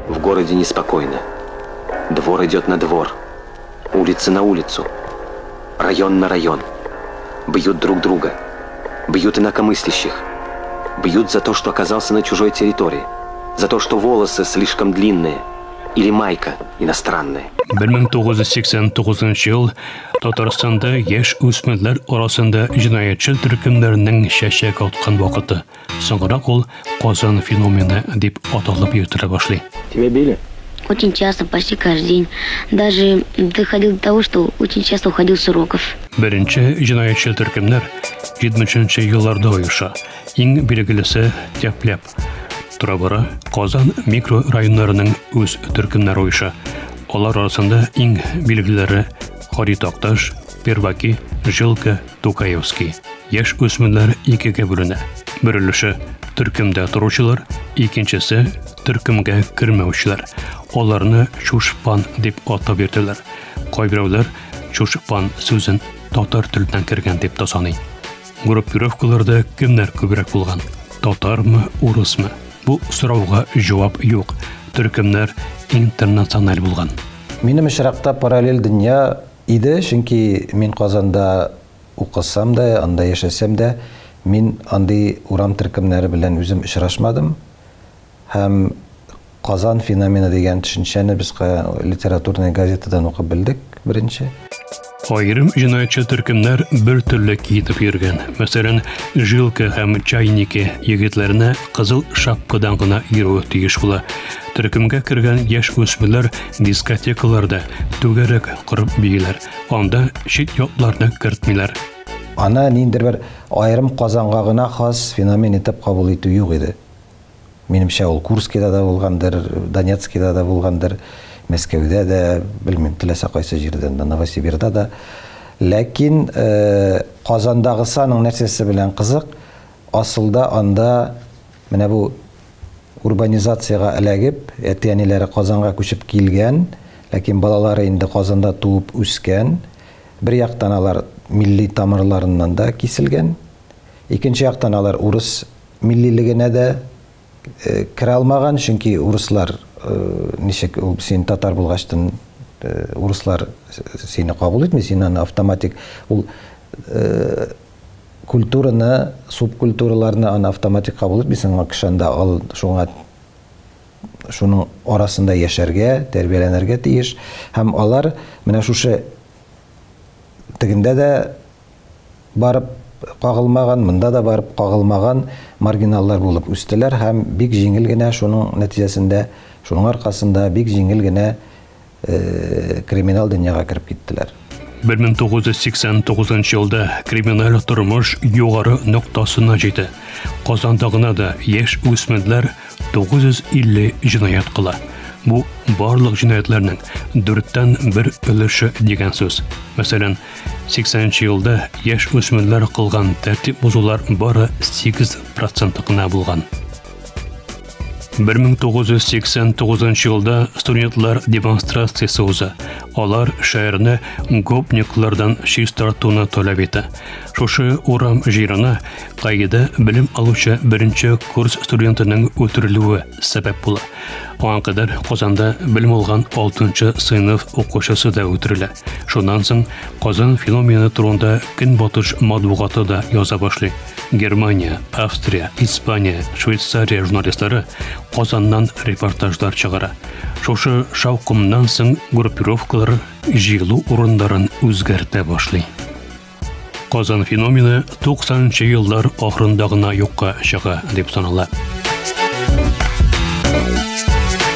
В городе неспокойно. Двор идет на двор, улица на улицу, район на район. Бьют друг друга, бьют инакомыслящих, бьют за то, что оказался на чужой территории, за то, что волосы слишком длинные или майка иностранная. 1989 ел Татарстанда яшь үсмерләр арасында җинаятьчел төркемнәрнең чәчәк аткан вакыты. Соңрак ул Казан феномены дип аталып йөртелә башлый. Тебя били? Очень часто, почти каждый день. Даже доходил до того, что очень часто уходил с уроков. Беренче җинаятьчел төркемнәр 70 елларда оеша. Иң билгелесе Тяп-ляп. Тора-бара Казан микрорайоннарының үз төркемнәре оеша. Алар арасында иң билгелеләре Һади Такташ, Перваки, Жилка, Тукаевский. Яшь үсмерләр икегә бүленә. Бер өлеше төркемдә торучылар, икенчесе төркемгә кермәүчеләр. Аларны чушпан дип атап йөртәләр. Кайберәүләр чушпан сүзен татар теленнән кергән дип тә саный. Группировкаларда кемнәр күбрәк булган? Татармы, урысмы? Бу сорауга җавап юк. Төркемнәр интернациональ булган. Минем очракта параллель дөнья иде, чөнки мин Казанда Укысам да, анда яшәсәм дә, мин андый урам төркемнәре белән үзем очрашмадым. Һәм Казан феномены дигән төшенчәне без Литературная газетадан укып белдек беренче. Аерым җинаятьче төркемнәр бер төрле киенеп йөргән. Мәсәлән, Жилка һәм Чайники егетләренә кызыл шапкадан гына йөрүе тиеш була. Төркемгә кергән яшь үсмерләр дискотекаларда түгәрәк корып бииләр. Анда чит-ятларны кертмиләр. Аны ниндидер бер аерым Казанга гына хас феномен итеп кабул итү юк иде. Минемчә, ул Курскида да булгандыр, Донецкида да булгандыр, Мәскәүдә дә, белмим, теләсә кайсы җирдә дә, Новосибирда да. Ләкин Казандагысы аның нәрсәсе белән кызык, асылда анда менә бу Урбанизациягә эләгеп, әти-әниләре Казанга күчеп килгән, ләкин балалары инде Казанда туып үскән. Бер яктан алар милли тамырларыннан да киселгән, икенче яктан алар урыс миллилегенә дә керә алмаган, чөнки урыслар ничек ул син татар булгачтын урыслар сине кабул итми, син аны автоматик ул культураны, субкультураларны аны автоматик кабул итмисең, аңа кеше анда ал шуңа шуның арасында яшәргә, тәрбияләнергә тиеш. Һәм алар менә шушы тегендә дә барып кагылмаган, монда да барып кагылмаган маргиналлар булып үстеләр һәм бик җиңел генә шуның нәтиҗәсендә, шуның аркасында бик җиңел генә криминал дөньяга кереп киттеләр. 1989 елда криминаль тормыш югары ноктасына җитә. Казанда гына да яшь үсмерләр 950 җинаять кыла. Бу барлык җинаятьләрнең дүрттән бер өлеше дигән сүз. Мәсәлән, 80 елда яшь үсмерләр кылган тәртип бозулар бары 8 проценты гына булган. 1989 елда студентлар демонстрациясе уза. Алар шәһәрне гопниклардан чистартуны таләп итә. Шушы урам җыены КАИда белем алучы беренче курс студентының үтерелүе сәбәп була. Аңа кадәр Казанда белем алган 6 сыйныф укучысы да үтерелә. Шуннан соң Казан феномены турында Көнбатыш матбугаты да яза башлый. Германия, Австрия, Испания, Швейцария журналистлары Казаннан репортажлар чыгара. Шушы шаукымнан соң группировкалар җыелу урыннарын үзгәртә башлый. Казан феномены 90 нчы еллар ахырында гына юкка чыга дип санала.